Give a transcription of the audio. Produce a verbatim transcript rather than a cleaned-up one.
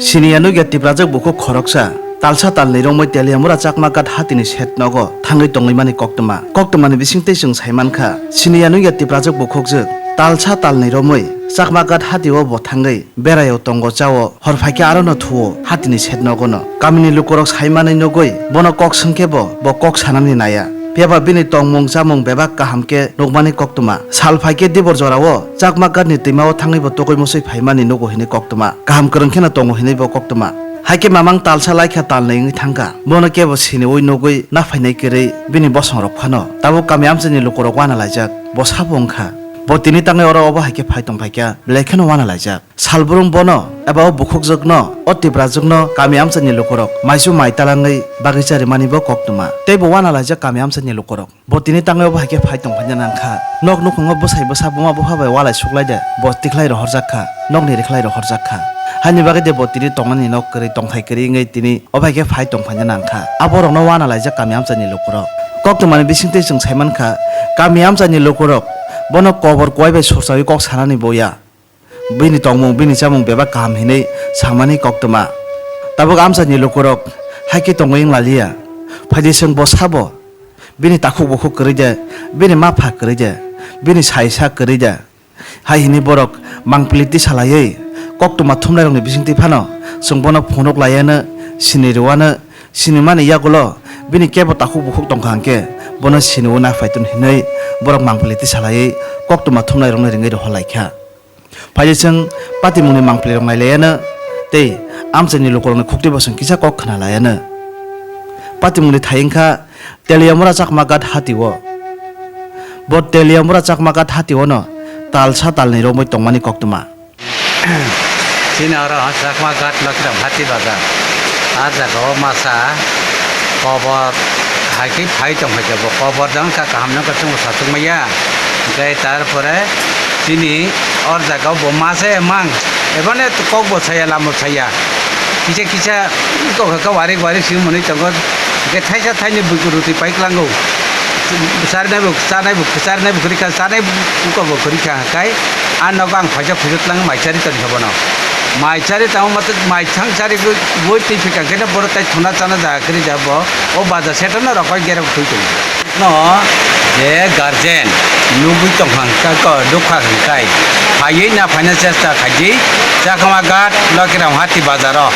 Siniya nukya Tiprajwk bukhuk khoroksa talsa talni romwi Teliamura Chakma Ghat hatini seth nogo thangwi tongwi mani koktwma. Koktwmani bisingtwi chwng sai mankha, siniya nukya Tiprajwk bukhukjwk talsa talni romwi Chakma Ghat hatio bo thangwi beraio tongo chao, hor phaikhe arono thuo hatini seth nogono. Kamini lukurok sai manwi nugwi bono kok swngkhe bo, bo kok sanani naya. Phiyaba bini tongmung chamung bebak kaham khe nukmani koktwma. Sal phaikhe dibor jorao Chakma Ghatni twimao thangwi bo tugui musui phaimani nugo hinwi koktwma. Kaham kwrwng kheno tongo hinwi bo koktwma. Haikhe mamang talsa laikha talnwi wngwi thangkha. Bono kebo siniui nugui naphainai kwrwi bini bosongrok phano. Tabuk kami amchaini lukurok uanalaijak. Bo sabo wngkha. Bo tini tangwi oro obo haikhe phai tongphaikha. Belai kheno uanalaijak. Salbrung bono eba o bukhukjwkno, o Tiprajwkno kami amchaini lukurok maisu mai talangwi bagwi charimani bo koktwma. Tei bo uanalaijak kami amchaini lukurok. Bo tini tangwi obo hai khe phai tongphaina nangkha. Nok nukhungo bwsai bwsa buma bupha bai walai suklai de, bo tikhlai rohorjak kha, nokni rikhlai rohorjak kha. Haini bagwi de bo tini tongmani nok kwrwi, tongthai kwrwi wngwi tini obo hai khe phai tongphaina nangkha. Aborokno uanalaijak kami amchaini lukurok. Koktwmani bisingtwi chwng sai mankha, kami amchaini lukurok bono kobor kuai bai surchaui kok sanani bo ya. Bini tongmung, bini chamung bebak kaham hinwi samani koktwma. Tabuk amchaini lukurok hai khe tongwi wng laliya. Phaidi chwng bo sabo, bini takhuk bukhuk kwrwi de, bini mapha kwrwi de, bini saisa kwrwi de. Hai hinwi borok mangpili tisalaiwi koktwma thumnairokni bisingtwi phano chwng bono phunuk laiano, sini rwano, sinimani yagulo bini kebo takhuk bukhuk tongkha hwnkhe bono siniui naphaiton hinwi borok mangpili tisalaiwi koktwma thumnairokno ringwi rohorlaikha. Phaidi chwng patimungni mangpilirok nailayano tei amchaini lukurokni khuktwi bosong kisa kok khwnalaiyano. Patimungni thai wngkha Teliamura Chakma Ghat hatio. Bo Teliamura Chakma Ghat hationo talsa talni romwi tongmani koktwma. Chini oro Chakma Ghat Lokhiram Hati Bazar. A jaga o masa kobor hai khe phai tong phaikha, bo kobor jang kha kaham nang kha chwngbo sachukmaya. Hwnkhe tarpore chini or jaga o bo masa emang, ebane kok bo saya, lamo saya. Kisa kisa kok kha warik warik si mwnwi tongo. Hwnkhe thaisa thaini buiku roti pai klango. Charnai bo, charnai bo, charnai bo kwrwi kha, charnai buka bo kwrwi kha, hwnkhe a nogo ang phaisa phuisa tlang mai chari tong kha bono. Mai chari tamo mate mai thang chari gwi boi twi phika khe no bono tai thuna chana jaga kwrwi ja bo, o bazar seta no rokoi gerok thwi tong. No je guardian nugwi tong kha hwnkhe ko dukha hwnkhe phaiwi na phaina chesta khaidi Chakma Ghat Lokhiram Hati bazar o.